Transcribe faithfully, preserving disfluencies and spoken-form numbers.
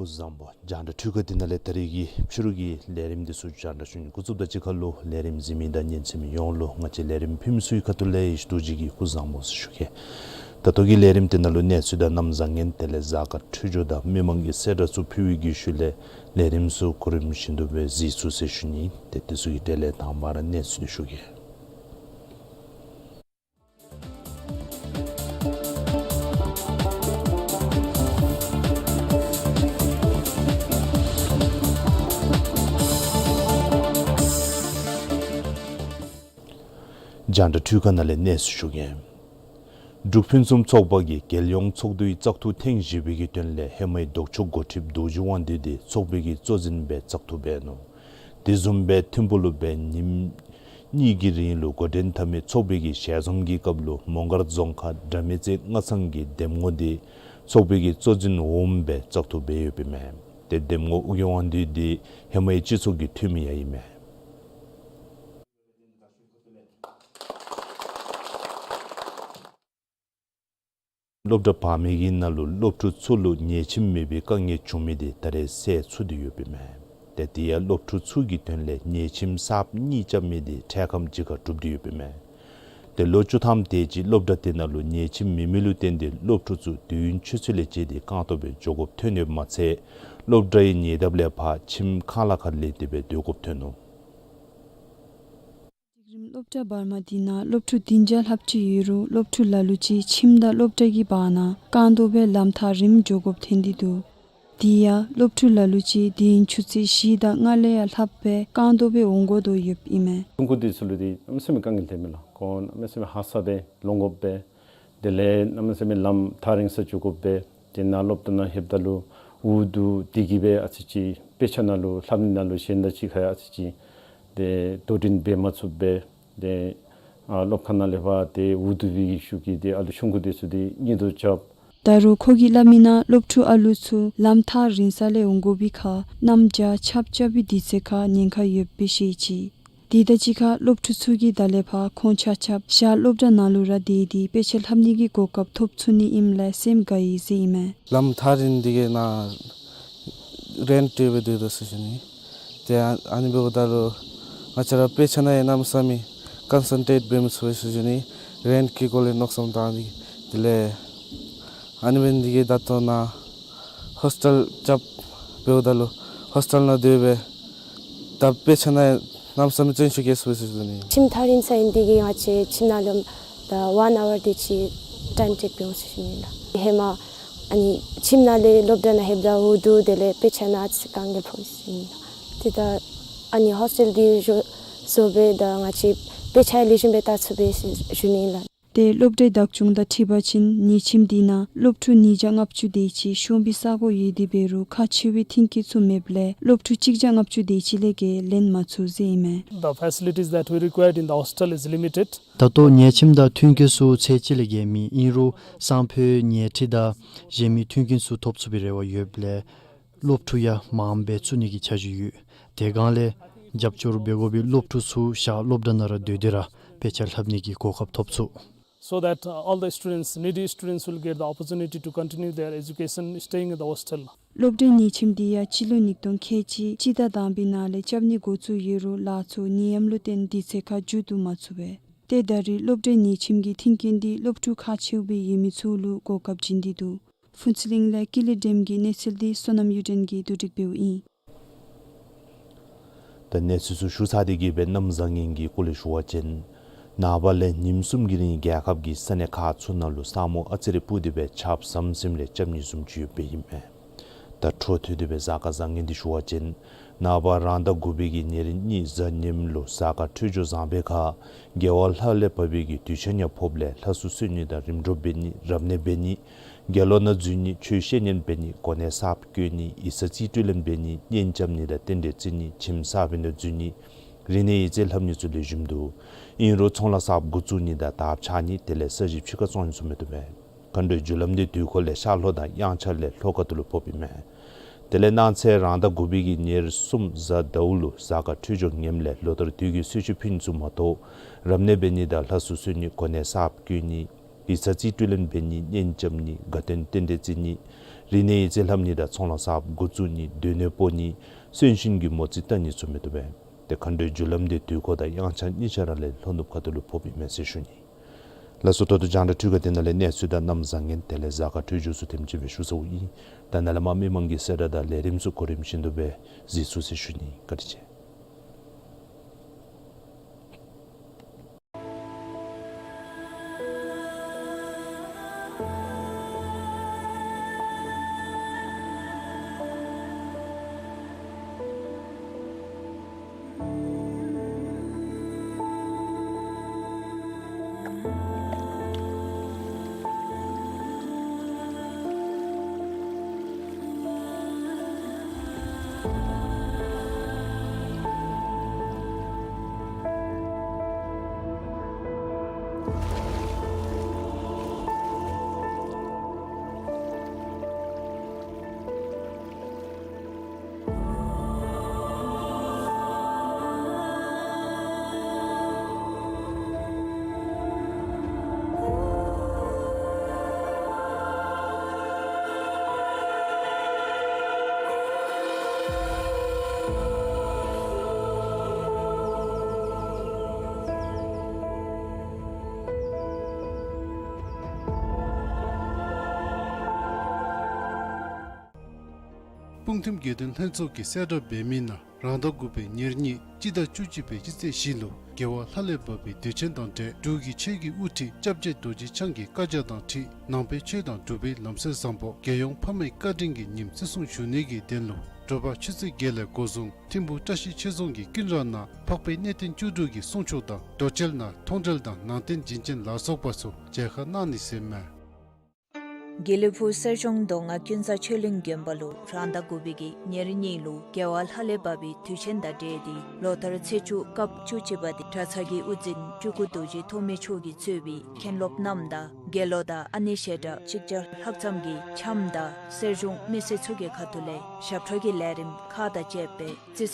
སྐུ་གཟུགས་བཟང་པོ། རྒྱང་བསྒྲགས་འཕྲུལ་ཁང་འདི་ནང་ལས་ད་རིས་ཀྱི་ཕྱི་རུ་གི་ལས་རིམ་འདི་ཚུ་རྒྱང་བསྒྲགས་ཞུ་ནི་འགོ་བཙུགསཔ་དང་གཅིག་ཁར་ལུ་ལས་རིམ་གཟིགས་མི་དང་ཉན་གསན་མི་ཡོངས་ལུ་ང་བཅས་ལས་རིམ་ཕུལ་མི་ཚུ་གི་ཁ་ཐུག་ལས་ཡེ་ཤེས་རྡོ་རྗེ་གིས་སྐུ་གཟུགས་བཟང་པོ་ཟེར་ཞུ་གེ། ད་ལྟོ་གི་ལས་རིམ་འདི་ནང་ལུ་གནས་ཚུལ་དང་གནམ་བཟང་ངན་དེ་ལས་གཟའ་སྐར་འཕྲོད་སྦྱོར་དང་མི་མང་གི་གསལ་བསྒྲགས་ཚུ་ཕུལ་བའི་གི་ཤུལ་ལས་ལས་རིམ་ཚུ་གོ་རིམ་བཞིན་དུ་སྦེ་གཟིགས་ཚུགས་ཟེར་ཞུ་ནི། ཏེ་དེ་ཚུ་གི་གྲས་ལས་དང་པ་ར་གནས་ཚུལ་འདི་ཞུ་གེ། རྒྱང་བསྒྲགས་འཕྲུལ་ཁང་ནང་ལས་གནས་ཚུལ་ཞུ་གེ། འབྲུག་ཕུན་སུམ་ཚོགས་པ་གིས་རྒྱལ་ཡོངས་ཚོགས་འདུའི་བཙག་འཐུ་ཐེངས་བཞི་པའི་གི་དོན་ལས་ཧེ་མའི་ལྡོག་ཕྱོགས་འགོ་ཁྲིདཔ་རྡོ་རྗེ་དབང་འདུས་འདི་ཚོགས་པའི་གི་གཙོ་འཛིན་སྦེ་བཙག་འཐུ་འབད་ནུག། དེ་བཟུམ་སྦེ་ཐིམ་ཕུག་ལུ་སྦེ་ཉིནམ་གཉིས་ཀྱི་རིང་ལུ་འགོ་འདྲེན་འཐབ་མི་ཚོགས་པའི་གི་ཞལ་འཛོམས་ཀྱི་སྐབས་ལུ་མོང་སྒར་རྫོང་ཁག་དགྲ་མེད་རྩེ་སྔ་ཚང་གི་འདེམས་ངོ་འདི་ཚོགས་པའི་གི་གཙོ་འཛིན་འོགམ་སྦེ་བཙག་འཐུ་འབད་ཡོདཔ་ཨིན་མས། ཏེ་འདེམས་ངོ་ཨོ་རྒྱན་དབང་འདུས་འདི་ཧེ་མའི་སྤྱི་ཚོགས་ཀྱི་འཐུས་མི་ཡང་ཨིན་མས། སློབ་གྲྭ་བར་མའི་གི་ནང་ལུ་སློབ་ཕྲུག་ཚུ་ལུ་ཉལ་ཁྱིམ་མེད་པའི་དཀའ་ངལ་བྱུང་མི་འདི་ད་རེས་སེལ་ཚུགས་ཏེ་ཡོདཔ་ཨིན་མས། ཏེ་དེ་ཡང་སློབ་ཕྲུག་ཚུ་གི་དོན་ལས་ཉལ་ཁྱིམ་གསརཔ་གཉིས་རྐྱབ་མི་འདི་འཕྲལ་ཁམས་ཅིག་ཁར་གྲུབ་སྟེ་ཡོདཔ་ཨིན་མས། ཏེ་ལོ་བཅུ་ཐམ་དེ་ཅིག་སློབ་གྲྭ་དེ་ནང་ལུ་ཉལ་ཁྱིམ་མེད་མི་ལུ་བརྟེན་ཏེ་སློབ་ཕྲུག་ཚུ་དུས་ཡུན་ཆུ་ཚོད་ལས་བཅད་དེ་རྐང་སྟོང་སྦེ་འགྱོ་དགོཔ་ཐོན་ཡོདཔ་མ་ཚད་སློབ་གྲྭའི་ཉེ་འདབས་ལས་ཕར་ཁྱིམ་ཁང་གླ་ཁར་ལེན་ཏེ་སྦེ་སྡོད་དགོཔ་ཐོན་ནུག། འབྲིང་རིམ་སློབ་གྲྭ་བར་མ་འདི་ནང་སློབ་ཕྲུག་བདུན་བརྒྱ་ལྷགཔ་ཅིག་ཡོད་རུང་སློབ་ཕྲུག་ལ་ལུ་ཅིག་ཁྱིམ་དང་སློབ་གྲྭ་གི་བར་ན་རྐང་སྟོང་སྦེ་ལམ་ཐག་རིངམོ་འགྱོ་དགོཔ་ཐོན་ཏེ་འདུག། དེ་ཡང་སློབ་ཕྲུག་ལ་ལུ་ཅིག་དུས་ཡུན་ཆུ་ཚོད་བཞི་དང་ལྔ་ལས་ཡང་ལྷགཔ་སྦེ་རྐང་སྟོང་སྦེ་འོང་དགོ་དོ་ཡོདཔ་ཨིན་མས། ཆུང་ཀུ་འདི་ཚུ་ལུ་འདི་གནམ་མེད་ས་མེད་དཀའ་ངལ་ཐོན་མས་ལགས། ཁོང་གནམ་མེད་ས་མེད་ཧ་སག་སྦེ་ལོང་དགོཔ་སྦེ། དེ་ལས་གནམ་མེད་ས་མེད་ལམ་ཐག་རིང་སར་འགྱོ་དགོཔ་སྦེ། དེ་ནང་སློབ་གྲྭ་ནང་ལྷོདཔ་ད་ལུ་འུ་སྡུག་སྡིག་གིས་སྦེ་ཨ་ཙི་ཅིག་དཔེ་ཆ་ནང་ལུ་ལྷབ་ནི་ནང་ལུ་གཞན་དང་གཅིག་ཁར་ཨ་ཙི་ཅིག་ཏེ་དོ་འགྲན་འབད་མ་ཚུགསཔ་སྦེ། ཏེ་ཨ་སློབ་ཁང་ནང་ལས་ཕར་ཏེ་འུ་སྡུག་པའི་གི་ཤུགས་ཀྱིས་ཏེ་ཨ་ལུ་ཆུང་ཀུ་དེ་ཚུ་ཏེ་གཉིད་དུ་རྐྱབ། ད་རུང་ཁོ་གིས་སླབ་མི་ནང་སློབ་ཕྲུག་ཨ་ལུ་ཚུ་ལམ་ཐག་རིང་ས་ལས་འོང་དགོ་པའི་ཁར་གནམ་བྱཱར་ཆརཔ་རྐྱབ་པའི་དུས་ཚོད་ཁར་ཉེན་ཁ་ཡོདཔ་སྦེ་བཤད་ཅི། དེ་དང་གཅིག་ཁར་སློབ་ཕྲུག་ཚུ་གིས་ད་ལས་ཕར་ཁོང་ཆ་ཁྱབ་ཞག་སློབ་གྲྭ་ནང་ལུ་ར་སྡོད་དེ་དཔེ་ཆ་ལྷབ་ནི་གི་གོ་སྐབས་ཐོབ་ཚུགས་ནི་ཨིནམ་ལས་སེམས་དགའ་ཡི་ཟེར་ཨིན་མས། ལམ་ཐག་རིང་འདི་གི་ནང་རེནཊ་སྤྲོད་སྦེ་སྡོད་དོ་ཟེར་ཞུ་ནི། ཏེ་ཨ་ཨ་ནི་འབདཝ་ད་ལུ་ང་བཅས་ར་དཔེ་ཆ་ནང་ཡང་གནམ་མེད་ས་མེད་ཀོན་སེན་ཊྲེཊ་འབད་མི་ཚུགས་པས་ཟེར་ཞུ་ནི། རེནཊ་གི་སྐོར་ལས་མནོ་བསམ་བཏང་སྟེ་དེ་ལས་ཨ་ནི་འབད་ནི་འདི་གིས་ད་ལྟོ་ནཱ་ཧོསི་ཊེལ་རྐྱབ་འབདཝ་ད་ལུ་ཧོསི་ཊེལ་ནང་སྡོད་སྦེ་ད་དཔེ་ཆ་ནང་གནམ་མེད་ས་མེད་བརྩོན་ཤུགས་བསྐྱེད་ཚུགས་པས་ཟེར་ཞུ་ནི། ཁྱིམ་ཐག་རིང་ས་ཨིན་ནི་འདི་གིས་ང་བཅས་ཁྱིམ་ནང་ལུ་ད་ཝན་ཨ་ཝར་དེ་ཅིག་ཊའིམ་ཊེཀ་འབད་འོང་ཟེར་ཞུ་ནི་ལགས། ཧེ་མ་ཨ་ནི་ཁྱིམ་ནང་ལས་སློབ་གྲྭ་ནང་ལྷོདཔ་ད་འུ་སྡུག་དེ་ལས་དཔེ་ཆ་ནང་ཨ་ཙི་དཀའ་ངལ་ཕོག་ཟེར་ཞུ་ནི་ལགས། ཏེ་ད་ཨ་ནི་ཧོསི་ཊེལ་འདི་བཟོ་བཟོ་སྦེ་ད་ང་བཅས་དཔེ་ཆ་ལེགས་ཤོམ་སྦེ་ལྟ་ཚུགས་པས་ཟེར་ཞུ་ནི་ལགས། ཏེ་སློབ་གྲྭའི་བདག་སྐྱོང་དང་འཁྲིལ་བ་ཅིན་ཉལ་ཁྱིམ་འདི་ནང་སློབ་ཕྲུག་ཉིས་བརྒྱ་ལྔ་བཅུ་དེ་ཅིག་ཤོང་པའི་ས་སྒོ་ཡོད་དེ་འབད་རུང་ཁག་ཆེ་བའི་མཐུན་རྐྱེན་ཚུ་མེདཔ་ལས་སློབ་ཕྲུག་གཅིག་བརྒྱ་ལྔ་བཅུ་དེ་ཅིག་ལས་བརྒལ་ལེན་མ་ཚུགས་ཟེར་ཨིན་མས། The facilities that we required in the hostel is limited. ད་ལྟོ་ཉལ་ཁྱིམ་དང་མཐུན་རྐྱེན་ཚུ་ཚད་ཅིག་ལས་བརྒལ་མེད། ཨིན་རུང་སང་ཕོད་ཉལ་ཁྲི་དང་གཞན་མི་མཐུན་རྐྱེན་ཚུ་ཐོབ་ཚུགས་པའི་རེ་བ་ཡོདཔ་ལས་སློབ་ཕྲུག་ཡང་མངམ་སྦེ་བཙུགས་ནི་གི་འཆར་གཞི་ཡོད། དེ་སྒང་ལས་རྒྱབ་སྐྱོར་འབད་དགོ་པའི་སློབ་ཕྲུག་ཚུ་ཞག་སློབ་གྲྭ་ནང་ར་སྡོད་དེ་ར་དཔེ་ཆ་ལྷབ་ནི་གི་གོ་སྐབས་ཐོབ་ཚུགས། So that, uh, all the students, needy students will get the opportunity to continue their education staying in the hostel. སློབ་གྲྭའི་ཉལ་ཁྱིམ་འདི་ཡང་སྤྱི་ལོ་ཉིས་སྟོང་ཁལ་གཅིག་སྤྱི་ཟླ་དང་པའི་ནང་ལས་རྐྱབ་ནི་འགོ་བཙུགས་ཡོད་རུང་ལཱ་ཚུ་ནད་ཡམས་ལུ་བརྟེན་དུས་ཚོད་ཁར་མཇུག་བསྡུ་མ་ཚུགས་པས། ཏེ་ད་རེས་སློབ་གྲྭའི་ཉལ་ཁྱིམ་གྱི་མཐུན་རྐྱེན་འདི་སློབ་ཕྲུག་ཁག་ཆེ་བའི་ཡུལ་མི་ཚུ་ལུ་གོ་སྐབས་བྱིན་ཏེ་འདུག། ཕུན་ཚོགས་གླིང་ལས་ཀུན་ལེགས་སྒྲོལམ་གྱིས་གནས་ཚུལ་འདི་བསོད་ནམས་གཡུ་སྒྲོན་གྱིས་བསྡུ་སྒྲིག་འབདཝ་ཨིན། ད་གནས་ཚུལ་ཚུ་ཞུ་ཚར་ཏེ་གི་སྦེ་གནམ་བཟང་ངན་གྱི་སྐོར་ལས་ཞུ་བ་ཅིན་ནངས་པ་ལས་ཉིནམ་གསུམ་གྱི་རིང་རྒྱལ་ཁབ་ཀྱི་ས་གནས་ཁག་ཚུ་ནང་ལུ་ས་སྨུག་ཨ་ཙི་རེ་སྤུབས་ཏེ་སྦེ་ཆརཔ་ཟམ་ཟིམ་ལས་རྐྱབ་ནི་བཟུམ་ཅིག་ཡོདཔ་ཨིན་མས། ད་འཕྲོ་མཐུད་དེ་སྦེ་གཟའ་སྐར་བཟང་ངན་འདི་ཞུ་བ་ཅིན་ནངས་པ་རང་ཟླ་དགུ་པའི་གི་ཉེར་གཉིས་གཟའ་ཉིམ་ལུ་གཟའ་སྐར་འཕྲོད་སྦྱོར་བཟང་པའི་ཁར་རྒྱལ་བ་ལྷ་ལས་བབས་པའི་གི་དུས་ཆེན་ཡང་ཕོགཔ་ལས་ལྷ་གསོལ་གསོལ་ནི་དང་རིམ་གྲོ་འབད་ནི་རབ་གནས་འབད་ནི་དགེ་སློང་ནང་འཛུལ་ནི་ཆོས་བཤད་ཉན་འབད་ནི་གོ་གནས་གསརཔ་བསྐོ་ནི་ཡིག་ཚང་རྩིས་སྤྲོད་ལེན་འབད་ནི་གཉེན་རྐྱབ་ནི་དང་རྟེན་འབྲེལ་བརྩི་ནི་ཁྱིམ་གསར་པའི་ནང་འཛུལ་ནི་རིག་གནས་ཡིག་རྩིས་ལྷབ་ནི་ཚུ་ལེགས་ཤོམ་འདུག། ཨིན་རུང་ཚོང་ལཱ་གསརཔ་འགོ་བཙུགས་ནི་དང་དར་ཁྱབ་ནི་དེ་ལས་ས་གཞི་ཕྱི་ཁར་བཙོང་ནི་ཚུ་མི་བཏུབ་པས། མཁའ་འགྲོའི་རྒྱུ་ལམ་འདི་དུས་འཁོར་ལས་ཤར་ལྷོ་དང་དབྱངས་འཆར་ལས་ལྷོ་ཁ་ཐུག་ལུ་ཕོགཔ་ཨིན་མས། དེ་ལས་གནངས་ཚེ་རང་ཟླ་དགུ་པའི་གི་ཉེར་གསུམ་གཟའ་ཟླཝ་ལུ་གཟའ་སྐར་འཕྲོད་སྦྱོར་ངནམ་ལས་ལོ་ལྟར་དུས་ཀྱི་གསོལ་མཆོད་ཕུལ་ནི་ཚུ་མ་གཏོགས་རབ་གནས་འབད་ནི་དང་ལྷ་གསོལ་གསོལ་ནི་གོ་གནས་གསརཔ་བསྐོ་ནི་ཡིག་ཚང་རྩིས་སྤྲོད་ལེན་འབད་ནི་གཉེན་རྐྱབ་ནི་དགའ་སྟོན་རྟེན་འབྲེལ་བརྩི་ནི་རིག་གནས་ཡིག་རྩིས་ལྷབ་ནི་དང་ཚོང་ལཱ་གསརཔ་འགོ་བཙུགས་ནི་སྡོད་གནས་སྤོ་ནི་གསོན་གཤིན་གྱི་མོ་རྩིས་བལྟ་ནི་ཚུ་མི་བཏུབ་པས། ཏེ་མཁའ་འགྲོའི་རྒྱུ་ལམ་འདི་དུས་འཁོར་དང་དབྱངས་འཆར་གཉིས་ཆ་ར་ལས་ལྷོ་ནུབ་ཁ་ཐུག་ལུ་ཕོགཔ་ཨིན་མས་ཟེར་ཞུ་ནི། ལགས་སོ། ད་ལྟོ་རྒྱང་བསྒྲགས་འཕྲུལ་ཁང་འདི་ནང་ལས་གནས་ཚུལ་དང་གནམ་བཟང་ངན་དེ་ལས་གཟའ་སྐར་འཕྲོད་སྦྱོར་ཚུ་ཐེངས་གཅིག་སྦེ་ཞུ་ཚརཝ་ཨིན། ད་ནཱ་ལས་མར་མི་མང་གི་གསལ་བསྒྲགས་དང་ལས་རིམ་ཚུ་གོ་རིམ་བཞིན་དུ་སྦེ་གཟིགས་ཚུགས་ཟེར་ཞུ་ནི། བཀའ་དྲིན་ཆེ། སྤུངས་ཐིམ་དགེ་འདུན་ལྷན་ཚོགས་ཀྱིས་གསལ་བསྒྲགས་འབད་མི་ནང་རང་ཟླ་དགུ་པའི་ཉེར་གཉིས་སྤྱི་ཟླ་བཅུ་གཅིག་པའི་སྤྱི་ཚེས་བཞི་ལུ་རྒྱལ་བ་ལྷ་ལས་བབས་པའི་དུས་ཆེན་དང་འབྲེལ་འབྲུག་གི་ཆོས་ཀྱི་དབུ་ཁྲིད་སྐྱབས་རྗེ་རྡོ་རྗེ་འཆང་གི་བཀའ་རྒྱ་དང་འཁྲིལ་ནང་པའི་ཆོས་དང་འབྲུག་པའི་ལམ་སྲོལ་བཟང་པོ་རྒྱལ་ཡོངས་ཕ་མའི་བཀའ་དྲིན་གྱི་ཉིནམ་བརྩི་སྲུང་ཞུ་ནི་གི་དོན་ལུ་དྲོ་པ་ཆུ་ཚོད་བརྒྱད་ལས་འགོ་བཟུང་ཐིམ་ཕུག་བཀྲ་ཤིས་ཆོས་རྫོང་གི་ཀུན་ར་ནང་འཕགས་པའི་གནས་བརྟན་བཅུ་དྲུག་གི་གསུང་ཆོག་དང་རྡོ་གཅལ་ནང་མཐོང་གྲོལ་དང་ནང་རྟེན་བྱིན་ཅན་ལ་སོགས་པ་ཚུ་མཇལ་ཁ་གནང་ནི་ཟེར་མས། དགེ་ལེགས་ཕུག་གསེར་གཞོང་མདོ་སྔགས་ཀུན་བཟང་ཆོས་གླིང་དགོན་པ་ལུ་རང་ཟླ་དགུ་པའི་གི་ཉེར་གཉིས་ལུ་རྒྱལ་བ་ལྷ་ལས་བབས་པའི་དུས་ཆེན་དང་འབྲེལ་ཏེ་ལོ་ལྟར་ཚེས་བཅུ་སྐབས་བཅུ་གཅིག་པ་འདི་གྲྭ་ཚང་གི་དབུ་འཛིན་སྤྲུལ་སྐུ་རྡོ་རྗེ་ཐོགས་མེད་མཆོག་གིས་གཙོས་པའི་མཁན་སློབ་རྣམས་དང་དགེ་སློང་དང་ཨ་ནེ་ཞལ་གྲངས་གཅིག་བརྒྱ་ལྷག་ཙམ་གྱིས་འཆམ་དང་གསེར་གཞོང་མི་སེར་ཚུ་གི་ཁ་ཐུག་ལས་ཞབས་ཁྲ་གི་ལས་རིམ་ཁག་དང་བཅས་པའི་བརྩི་སྲུང་